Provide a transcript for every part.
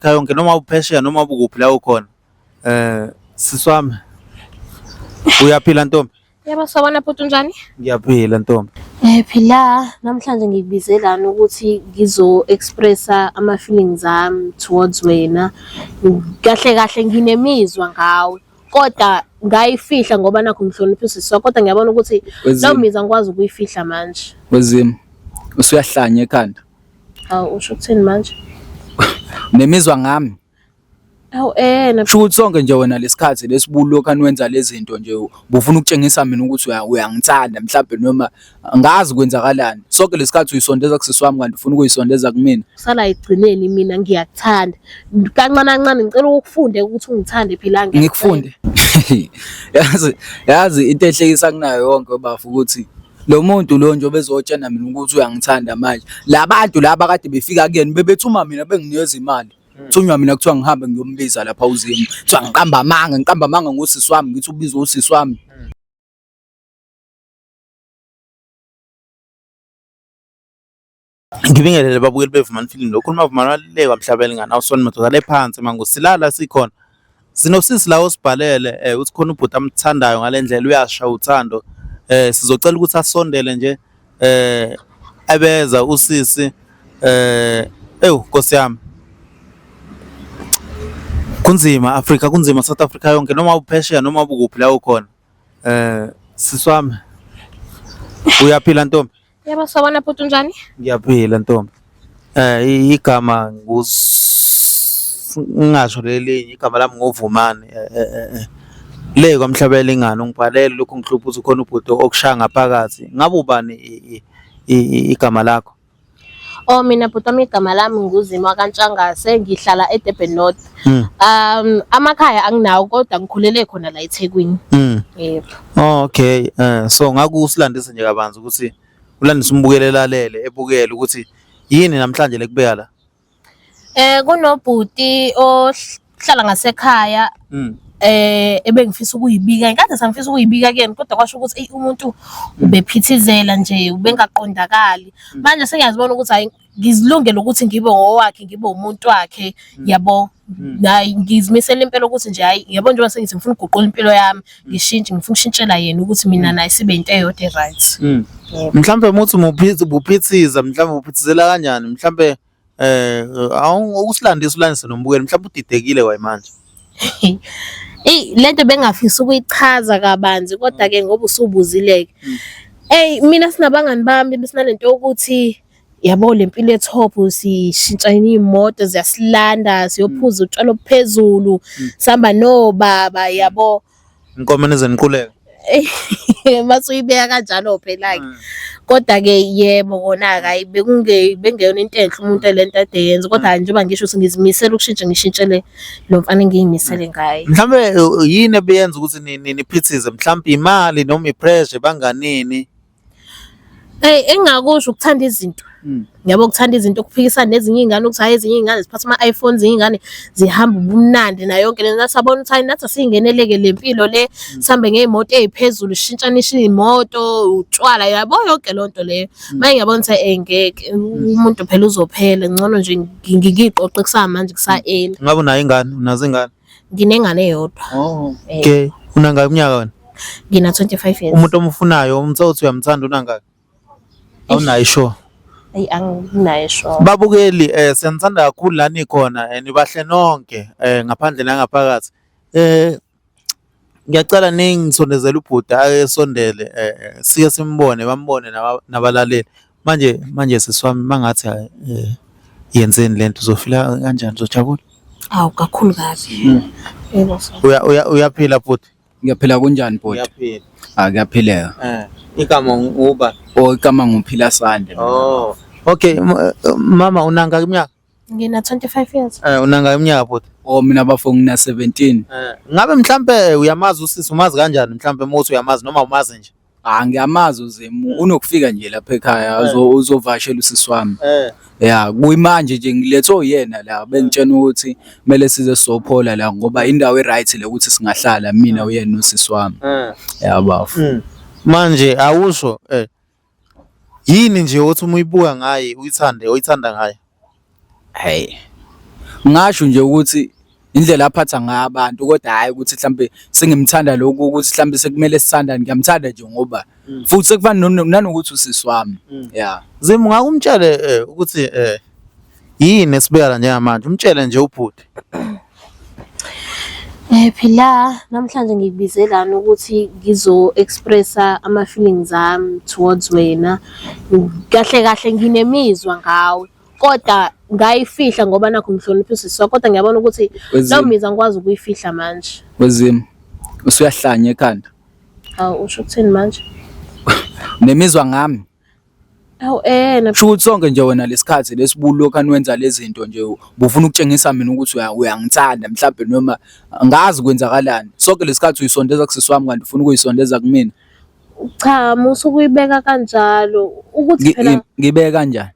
Yonke noma uphesheya noma ubukuphi la ukhona. Sisi wami, uyaphila ntombi? Yebo, sawubona bhuti, unjani? Ngiyaphila ntombi. Phila, namhlanje ngikubize lana ukuthi ngizo expressa ama feelings ami towards wena. Kahle kahle nginemizwa ngawe. Kodwa ngayifihla ngoba nakho ngihlonipha usisi wakho, kodwa ngiyabona ukuthi Wezimo. leyo mizwa angikwazi ukuyifihla manje. Wezimo. Usuyahlanya ekhanda. Hawu, usho ukuthini manje? Nemizwa ngami. Hawu na Sho ukuthi sonke nje wena lesikhathi lesibulokhu aniwenza lezi zinto nje ubufuna ukutshengisa mina ukuthi uyangithanda mhlawumbe noma angazi kwenzakalani. Sonke lesikhathi uyisondeza kusisi wami kanti ufuna ukuyisondeza kumina. Sala egcineni mina ngiyakuthanda. Kancane kancane ngicela ukufunde ukuthi ungithande phela. Ngikufunde. Yazi yazi into ehlekisa kunayo yonke bafo ukuthi lo muntu lo nje obezotshena mina ukuthi uyangithanda manje. Labantu laba kade befika kuyena bebethuma mina benginikeza imali. Thunywa mina kuthiwa ngihambe ngiyombiza lapha uZimu. Kuthiwa ngiqamba amanga, ngiqamba amanga ngosisi wami, ngithi ubizwa usisi wami. Ngibingelele babukeli beVumani Film, lokhu uMavumani walekwa mhlaba elingana awusona madoda le phansi mangu silala sikhona. Sinosisi la osibhalele uthi khona ubhuti amthandayo ngale ndlela uyasha uthando. Sizocela ukuthi asondele nje ebeza usisi ewu Nkosi yami. Kunzima Africa, kunzima South Africa yonke noma uphesheya noma ubukuphi la ukhona. Sisi wami, uyaphila ntombi? Yebo, sawubona bhuti, unjani? Ngiyaphila ntombi. Igama ngingasho lelinye igama lami nguVumani. Le kwamhlaba elingana ungibhalele lokhu ngihlupha ukuthi khona ubhuti okushaya ngaphakathi. Ngabe ubani igama lakho? Oh, mina bhuti wami igama lami nguZima kaNtshangase, ngihlala eDurban North. Amakhaya anginawo kodwa ngikhulele khona la eThekwini. Yebo. Oh, okay. So ngakusilandisa nje kabanzi ukuthi ulandisa umbukele elalele ebukele ukuthi yini namhlanje lekubeka la. Kunobhuti ohlala ngasekhaya ebengifisa ukuyibika, ngikade sangifisa ukuyibika kuyena kodwa kwasho ukuthi eyi umuntu ubephithizela nje ubengaqondakali. Manje sengiyazibona ukuthi hhayi ngizilungele ukuthi ngibe ngowakhe, ngibe umuntu wakhe yabo. Nayi ngizimisele impela ukuthi nje hhayi yabo njengoba sengithi ngifuna ukuguqula impilo yami, ngishintshe, ngifuna ukushintshela yena ukuthi mina naye sibe into eyodwa e-right. Yebo. Mhlambe muthi uphithiza, mhlambe uphithizela kanjani? Mhlambe awusilandise ulandise nombukeli, mhlambe udidekile kwayimanje. Eyi lento bengafisa ukuyichaza kabanzi kodwa ke ngoba usubuzile-ke. Eyi mina sinabangani bami besinalento yokuthi yabo le mpilo e-top sishintsha iy'moto ziyasilanda siyophuza utshwala obuphezulu sihamba nobaba yabo. Inkomo nize niquleke. Mase uyibeka kanjalo phela-ke. Kodwa-ke yebo kona-ke hhayi bekungeyona into enhle umuntu lento ade yenza kodwa hhayi njengoba ngisho ukuthi ngizimisele ukushintsha ngishintshele lo mfana engiy'misele ngaye. Mhlambe yini ebeyenza ukuthi niphithize mhlambe imali noma i-pressure ebanganini? Eyi engingakusho ukuthanda izinto. Yabo ukuthanda izinto, ukuphikisana nezinye iy'ngane ukuthi hhayi ezinye iy'ngane ziphatha ama-iPhone, ezinye iy'ngane zihamba ubumnandi nayo yonke le nto. Sabona ukuthi hhayi nathi asiyingenele-ke le mpilo le, sihambe ngey'moto ey'phezulu, sishintshanishe iy'moto, utshwala, yabo yonke leyo nto leyo. Manje ngiyabona ukuthi hhayi ngeke, umuntu phela uzophela, ngcono nje ngiy'qoqe kusamanje kusa-early. Ngabe unayo ingane? Unazo ingane? Nginengane eyodwa. Oh. Okay. Unangaki iminyaka wena? Ngina 25 years. Umuntu omfunayo umthe uthi uyamthanda unangaki? Awunayo sure. Eyi anginayo sure. Babukeli siyanithanda kakhulu la nikhona, nibahle nonke ngaphandle nangaphakathi. Ngiyacela ningisondezele ubhuti ake esondele sike simbone bambone nabalaleli. Manje manje sisi wami mangathi yenzeni lento uzofila kanjani, uzojabula? Awu kakhulu kabi. Yebo so. Uya uya uyaphila bhuti? Ngiyaphila kunjani bhuti? Ngiyaphila. Ah kuyaphileka. Igama nguba? Oh igama nguPhila Sande. Oh. Okay, mama unangaki iminyaka? Ngina 25 years. Unangaki iminyaka bhuti? Oh mina bafo ngina 17. Ngabe mhlambe uyamazi usisi, umazi kanjani mhlambe uma uthi uyamazi noma umazi nje? Ah ngiyamazi uZimu, unokufika nje lapha ekhaya uzovakashela usisi wami. Ya kuyimanje nje ngilethwe uyena la bengitshena ukuthi kumele size sizophola la ngoba indawo e-right le ukuthi singahlala mina uyena nosisi wami. Ya bafo. Manje awusho yini nje othi uma uyibuka ngaye uyithande, oyithanda ngaye? Hey. Ngasho nje ukuthi indlela aphatha ngayo abantu kodwa hhayi ukuthi mhlampe sengimthanda lokhu ukuthi mhlampe sekumele sithandane ngiyamthanda nje ngoba futhi sekufana nanokuthi usisi wami ya. Zim ungake umtshele ukuthi yini esibeka la njengamanje umtshele nje ubhuti. Phila namhlanje ngikubize lana ukuthi ngizo-express-a ama-feelings ami towards wena. Kahle kahle nginemizwa ngawe kodwa ngayifihla ngoba nakhu ngihlonipha usisi wakho kodwa ngiyabona ukuthi leyo mizwa angikwazi ukuyifihla manje. Wezimo usuyahlanya ekhanda. Hawu usho ukuthini manje? Nemizwa ngami. Hawu Sho ukuthi sonke nje wena lesikhathi lesibulokhu aniwenza lezi zinto nje ubufuna ukutshengisa mina ukuthi uyangithanda mhlawumbe noma angazi kwenzakalani. Sonke lesikhathi uyisondeza kusisi wami kanti ufuna ukuyisondeza kumina. Cha musa ukuyibeka kanjalo ukuthi phela Ngibeke kanjani?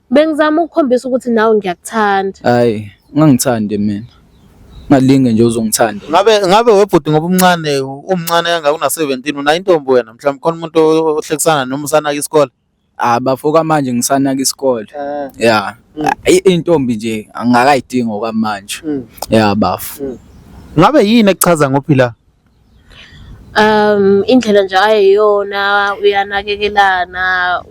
Bengizama ukukhombisa ukuthi nawe ngiyakuthanda. Hayi, ungangithandi mina. Ungalinge nje uzongithanda. Ngabe webhuti ngoba umncane umncane kangaka una 17 unayo intombi wena mhlawumbe khona umuntu ohlekisana noma usanaka isikole. Ah bafo kwamanje ngisanaka isikole. Ya. Intombi nje angakayidingi okwamanje. Ya bafo. Ngabe yini ekuchaza ngophila? Indlela nje ayiyona uyanakekelana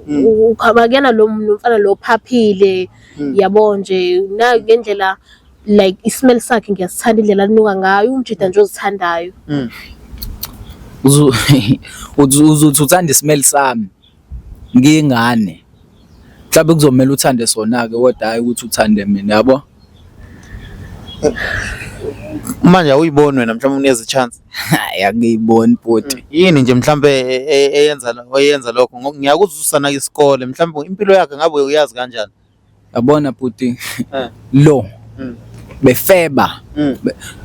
akuyena lo mfana lo ophaphile yabo nje ngendlela like i-smell sakhe ngiyasithanda indlela alinuka ngayo umjida nje ozithandayo. Uzuthi uthanda i-smell sami ngiyingane. Mhlawumbe kuzomele uthande sona-ke kodwa hhayi ukuthi uthande mina yabo. Manje awuyiboni wena mhlawumbe unikeza i-chance. Hhayi angiyiboni bhuti. Yini nje mhlawumbe eyenza oyenza lokho ngiyakuzwa usanaka isikole mhlawumbe impilo yakhe ngabe uyazi kanjani? Yabona bhuti lo befeba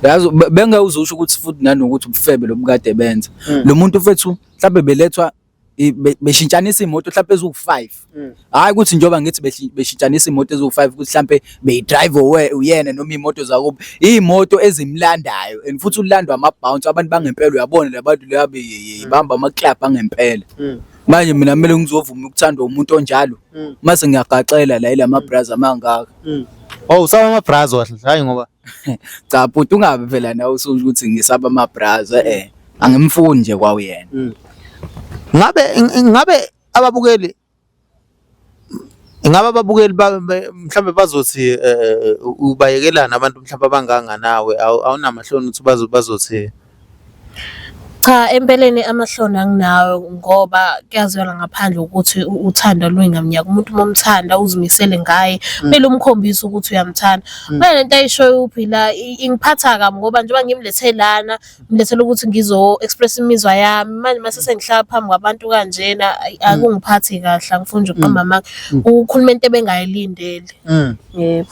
yazi bengeke uzusho ukuthi futhi nanokuthi ubufebe lobukade benza. Lo muntu mfethu mhlawumbe belethwa beshintshanisa iy'moto mhlawumpe eziwu-five. Hhayi ukuthi njengoba ngithi beshintshanisa iy'moto eziwu-five ukuthi mhlampe beyi-drive uyena noma iy'moto zakubo. Iy'moto ezimlandayo and futhi ulandwa ama-bounce abantu bangempela uyabona la bantu laba bamba ama-club angempela. Manje mina kumele ngizovuma ukuthandwa umuntu onjalo mase ngiyagaxela la ilama braza amangaka. Oh usaba ama-brazo kahle hhayi ngoba Cha bhuti ungabe phela nawe ususho ukuthi ngisaba ama-brazo angimfuni nje kwawuyena. Ngabe ngabe ababukeli ingabe ababukeli mhlambe bazothi ubayekelana abantu mhlambe abanganganawe awunamahloni ukuthi bazothi Cha, empeleni amahloni anginawo ngoba kuyazwela ngaphandle ukuthi uthando luyingamnyaka. Umuntu uma umthanda uzimisele ngaye, kumele umkhombise ukuthi uyamthanda. Manje lento ayishoyo uPhila ingiphatha kabi ngoba njengoba ngimlethe lana, ngimlethele ukuthi ngizo-express imizwa yami. Manje mase sengihlala phambi kwabantu kanjena, ayi akungiphathi kahle, angifuni nje ukuqamba amanga. Ukhuluma into ebengayilindele. Yebo.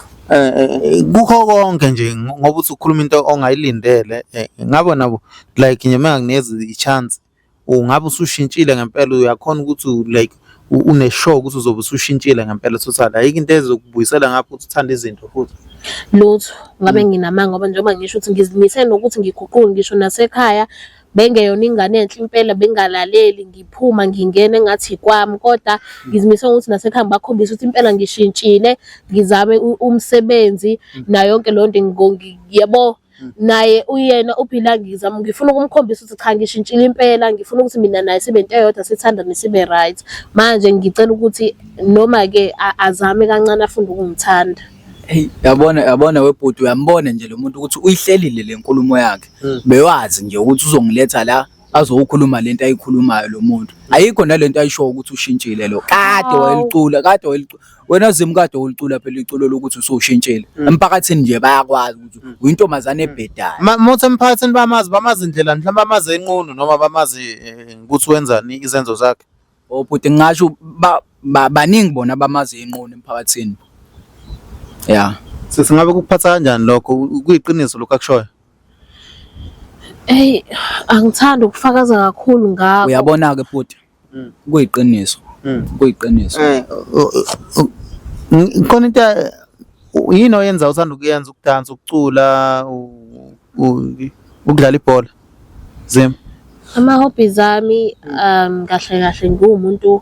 Kukho konke nje ngoba uthi ukhuluma into ongayilindele ngabe nabo like nje mengakunikeza i-chance ungabe usushintshile ngempela uyakhona ukuthi like une-sure ukuthi uzobe usushintshile ngempela total ayikho into ezokubuyisela ngapho ukuthi uthande izinto futhi. Lutho, ngabe nginamanga ngoba njengoba ngisho ukuthi ngizimisele nokuthi ngiguquke ngisho nasekhaya bengeyona ingane enhle impela bengalaleli ngiphuma ngingena engathi ikwami kodwa ngizimisele ukuthi nasekhaya ngibakhombise ukuthi impela ngishintshile ngizame umsebenzi nayo yonke leyo nto yabo naye uyena uphila ngizama ngifuna ukumkhombisa ukuthi cha ngishintshile impela ngifuna ukuthi mina naye sibe into eyodwa sithandane sibe right manje ngicela ukuthi noma-ke azame kancane afunde ukungithanda. Hey, yabona yabona webhuti uyambona nje lo muntu ukuthi uyihlelile le nkulumo yakhe. Bewazi nje ukuthi uzongiletha la azowukhuluma lento ayikhulumayo lo muntu. Ayikho nalento ayishoyo ukuthi ushintshile lo. Kade wayelicula, kade wayelicula. Wena Zimu kade ulicula phela iculo lokuthi usushintshile. Emphakathini nje bayakwazi ukuthi uyintombazane ebhedayo. Muthi emphakathini bamazi bamazi indlela mhlawumbe bamazi enqunu noma bamazi ukuthi wenzani izenzo zakhe. Oh bhuti ngingasho baningi bona abamazi inqunu emphakathini. Yeah. Singabe kukuphatha kanjani lokho kuyiqiniso lokho akushoyo? Eyi, angithandi ukufakaza kakhulu ngakho. Uyabona-ke bhuti, kuyiqiniso. Kuyiqiniso. Khona into yini oyenza uthanda ukuyenza ukudansa, ukucula, ukudlala ibhola? Zim. Ama-hobbies ami kahle kahle ngiwumuntu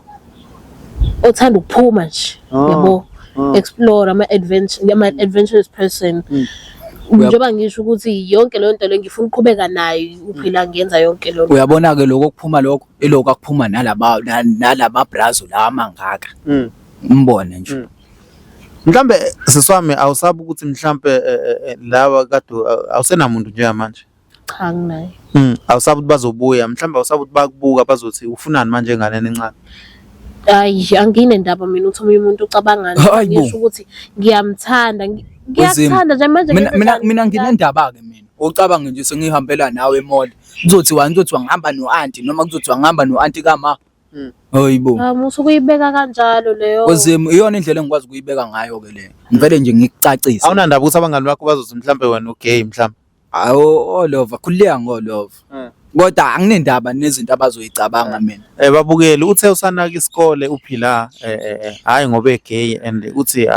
othanda ukuphuma nje, yabo. Explore, I'm adventure, I'm an adventurous person. Njengoba ngisho ukuthi yonke leyo nto leyo ngifuna ukuqhubeka nayo, uphila ngiyenza yonke leyo nto. Uyabona-ke lokho okuphuma lokho ilokhu akuphuma nalaba nalaba brazo la amangaka. Umbone nje. Mhlambe sisi wami awusabi ukuthi mhlambe laba kade awusenamuntu njengamanje. Cha anginaye. Awusabi ukuthi bazobuya, mhlambe awusabi ukuthi bakubuka bazothi ufunani manje enganeni encane. Hayi anginendaba mina ukuthi omunye umuntu ucabangani. Hayi bo. Ngisho ukuthi ngiyamthanda, Wezimo. ngiyakuthanda nje manje Mina ngenze mina njani? mina nginendaba-ke mina. Ucabange nje sengihambela nawe e-mall. Kuzothiwa ngizothiwa ngihamba no-anti noma kuzothiwa ngihamba no-anti kama. Hayibo. Ah, musa ukuyibeka kanjalo leyo. Wezimo iyona indlela engikwazi ukuyibeka ngayo ke leyo. Ngivele nje ngikucacise. Awunandaba ukuthi abangani bakho bazothi mhlambe wena ugay mhlambe. Awu olova khululeka ngolova. Kodwa anginendaba nezinto abazoyicabanga mina. Babukeli uthe usanaka isikole uphila hayi ngoba egay and uthi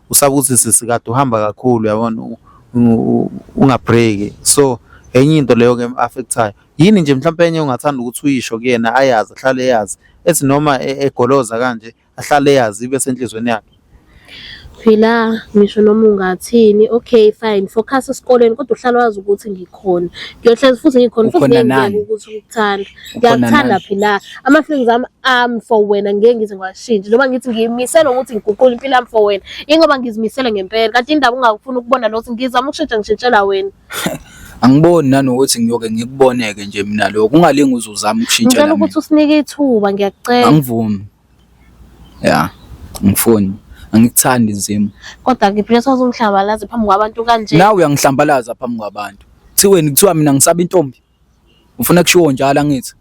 usaba ukuthi sisi kade uhamba kakhulu uyabona ungabreak. So enye into leyo ke affectayo. Yini nje mhlawumbe enye ongathanda ukuthi uyisho kuyena ayazi ahlale eyazi ethi noma egoloza kanje ahlale eyazi ibe senhlizweni yakhe. Phila ngisho noma ungathini, okay fine, focus esikoleni kodwa uhlale wazi ukuthi ngikhona. Ngiyohlezi futhi ngikhona futhi Ukhona ngeke nani? ngiyeke ukuthi ukuthanda. Ukhona Ngiyakuthanda nani? phila. Ama-feelings ami ami for wena ngeke ngize ngiwashintshe. Noma ngithi ngiyimisele ukuthi ngiguqule impilo yami for wena. Ingoba ngizimisele ngempela. Kanti indaba ungafuni ukubona lokho ngizama ukushintsha ngishintshela wena. Angiboni nanokuthi ngiyoke ngikuboneke nje mina lokho. Ungalingi uze uzame ukushintshela Ngicela mina. ukuthi usinike ithuba ngiyakucela. Angivumi. Ya, angifuni. Angikuthandi Zim. Kodwa ke phela sozungihlambalaza phambi kwabantu kanje. Nawe uyangihlambalaza phambi kwabantu. Kuthiweni kuthiwa mina ngisaba intombi. Ufuna kushiwo njalo angithi?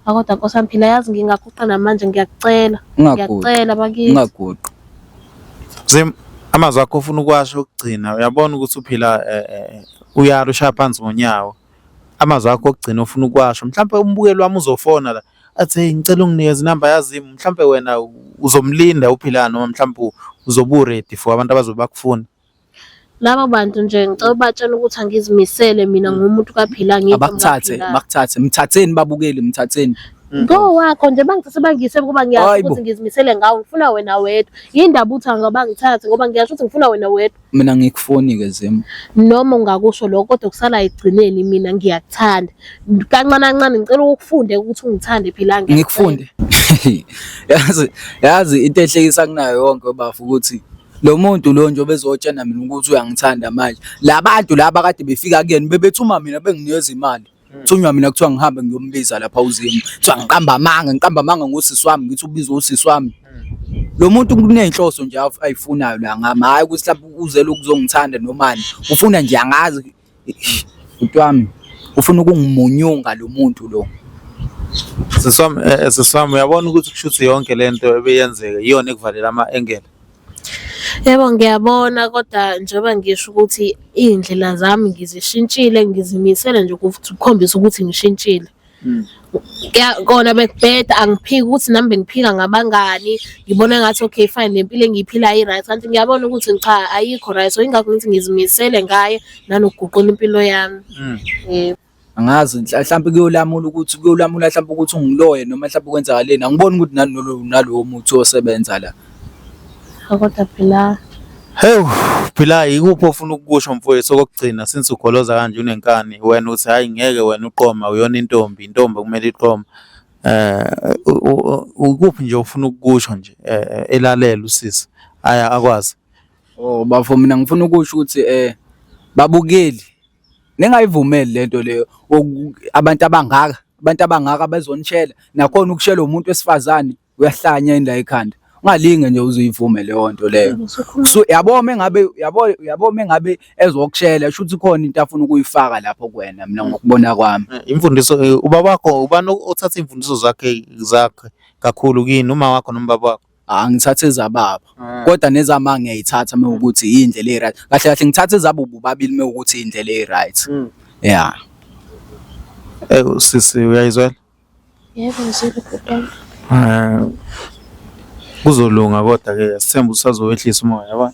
Kodwa Nkosi yami phila yazi ngingaguqa namanje ngiyakucela. Ungaguqi. Ngiyakucela bakithi. Ungaguqi. Zim amazwi akho ofuna ukwasho okugcina uyabona ukuthi uphila uyala ushaya phansi ngonyawo. Amazwi akho okugcina ofuna ukwasho mhlambe umbukeli wami uzofona la athi hey ngicela unginikeze inamba yaZim mhlambe wena uzomlinda uphila noma mhlambe uzobe uready for abantu abazobe bakufuna. Labo bantu nje ngicela ubatshele ukuthi angizimisele mina ngumuntu kaphila ngiyintombi Abakuthathe, kaPhila. bakuthathe. Mthatheni babukeli, mthatheni. Ngowakho nje bangithathe bangiyise kuba ngiyazi Hayi bo. ukuthi ngizimisele ngawe ngifuna wena wedwa. Yindaba uthi angabangithathe ngoba ngiyasho ukuthi ngifuna wena wedwa. Mina ngikufuni ke Zim. Noma ungakusho lokho kodwa kusala ekugcineni mina ngiyakuthanda. Kancane kancane ngicela ukufunde ukuthi ungithande phila Ngikufunde. Yazi yazi into ehlekisa kunayo yonke bafo ukuthi lo muntu lo nje obezotshena mina ukuthi uyangithanda manje. Labantu laba kade befika kuyena bebethuma mina benginikeza imali. Thunywa mina kuthiwa ngihambe ngiyombiza lapha uZim. Kuthiwa ngiqamba amanga, ngiqamba amanga ngosisi wami ngithi ubizwa usisi wami. Lo muntu kuney'nhloso nje ayifunayo la ngami, hhayi ukuthi mhlawumbe uzele ukuzongithanda nomani. Ufuna nje angazi bhuti wami ufuna ukungimunyunga lo muntu lo. Sisi wami sisi wami uyabona ukuthi kushuthi yonke lento ebeyenzeka iyona ekuvalela ama-engele. Yebo ngiyabona kodwa njengoba ngisho ukuthi iy'ndlela zami ngizishintshile ngizimisele nje ukukhombisa ukuthi ngishintshile. Kona bekubheda angiphiki ukuthi nami bengiphika ngabangani ngibona engathi okay fine le mpilo engiyiphilayo i-right kanti ngiyabona ukuthi cha ayikho right so yingakho ngithi ngizimisele ngaye nanokuguqula impilo yami. Yebo. Angazi mhlawumbe kuyolamula ukuthi kuyolamula mhlawumbe ukuthi ungiloye noma mhlawumbe kwenzakaleni. Angiboni ukuthi nalowo muthi osebenza la. Kodwa phela Hewu, phila ikuphi ofuna ukukusho mfowethu okokugcina since ugoloza kanje unenkani wena uthi hayi ngeke wena uqoma uyona intombi intombi kumele iqoma. Ukuphi nje ofuna ukukusho nje elalela usisi aya akwazi. Oh bafo mina ngifuna ukusho ukuthi babukeli ningayivumeli lento leyo abantu abangaka abantu abangaka bezonishela nakhona ukushela umuntu wesifazane uyahlanya yini la ekhanda. Ungalinge nje uzuyivume leyo nto leyo. So yabo mengabe yabo mengabe ezokushela shuthi khona into afuna ukuyifaka lapho kuwena mina ngokubona kwami. Imfundiso ubaba wakho ubani othatha imfundiso zakhe kakhulu kini uma wakho noma ubaba wakho? Angithathe ezababa kodwa nezama ngiyayithatha mewukuthi indlela e-right. Kahle kahle ngithathe ezabo bobabili mewukuthi indlela e-right. Yeah. Sisi uyayizwela? Yebo ngizwile bhuti wami. Kuzolunga kodwa ke sithemba usazowehlisa umoya yabona.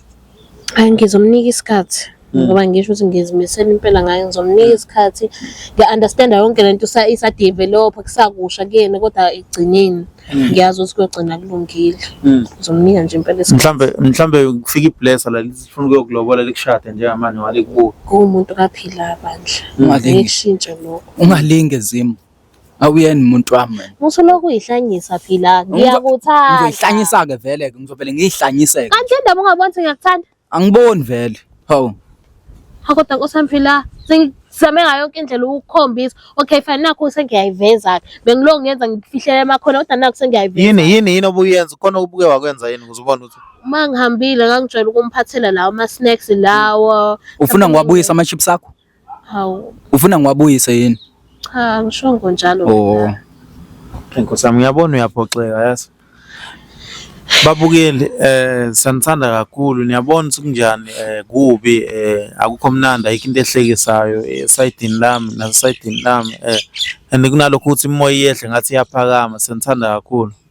Hayi ngizomnika isikhathi. Ngoba ngisho ukuthi ngizimisele impela ngaye, ngizomnika isikhathi. Ngiya-understand-a yonke lento isa-develop-a kusakusha kuyena, kodwa ekugcineni ngiyazi ukuthi kuyogcina kulungile. Ngizomnika nje impela isikhathi. Mhlambe kufika iblesser la lifuna ukuyokulobola likushade njengamanje ngalikubuka. Kuwumuntu kaphila bandla. Ungalingi. Ngeke kushintshe lokho. Ungalinge Zim. Awuyena umuntu wami wena. Usulokhu uyihlanyisa phila. Ngiyakuthanda. Ngizoyihlanyisa-ke vele-ke, ngizovele ngiyihlanyise-ke. Kanti le ndaba ungaboni ukuthi ngiyakuthanda? Angiboni vele. Hawu. Ha kodwa Nkosi yami phila, sengizame ngayo yonke indlela ukukhombisa. Okay fine, nakhu sengiyayiveza-ke. Bengilokhu ngenza ngikufihlele emakhona kodwa nakhu sengiyayiveza. Yini yini yini obuyenza? Khona obuke wakwenza yini ukuze ubone ukuthi Uma ngihambile ngangijwayele ukumphathela lawo ama-snacks lawo. Ufuna ngiwabuyise ama-chips akho? Hawu, Ufuna ngiwabuyise yini? cha angishongo njalo Oh. mina. Nkosi yami ngiyabona uyaphoxeka yazi. Babukeli sanithanda kakhulu niyabona ukuthi kunjani kubi akukho mnandi ayikho into ehlekisayo esayidini lami nasesayidini lami and kunalokho ukuthi imoya iyehle ngathi iyaphakama sanithanda kakhulu.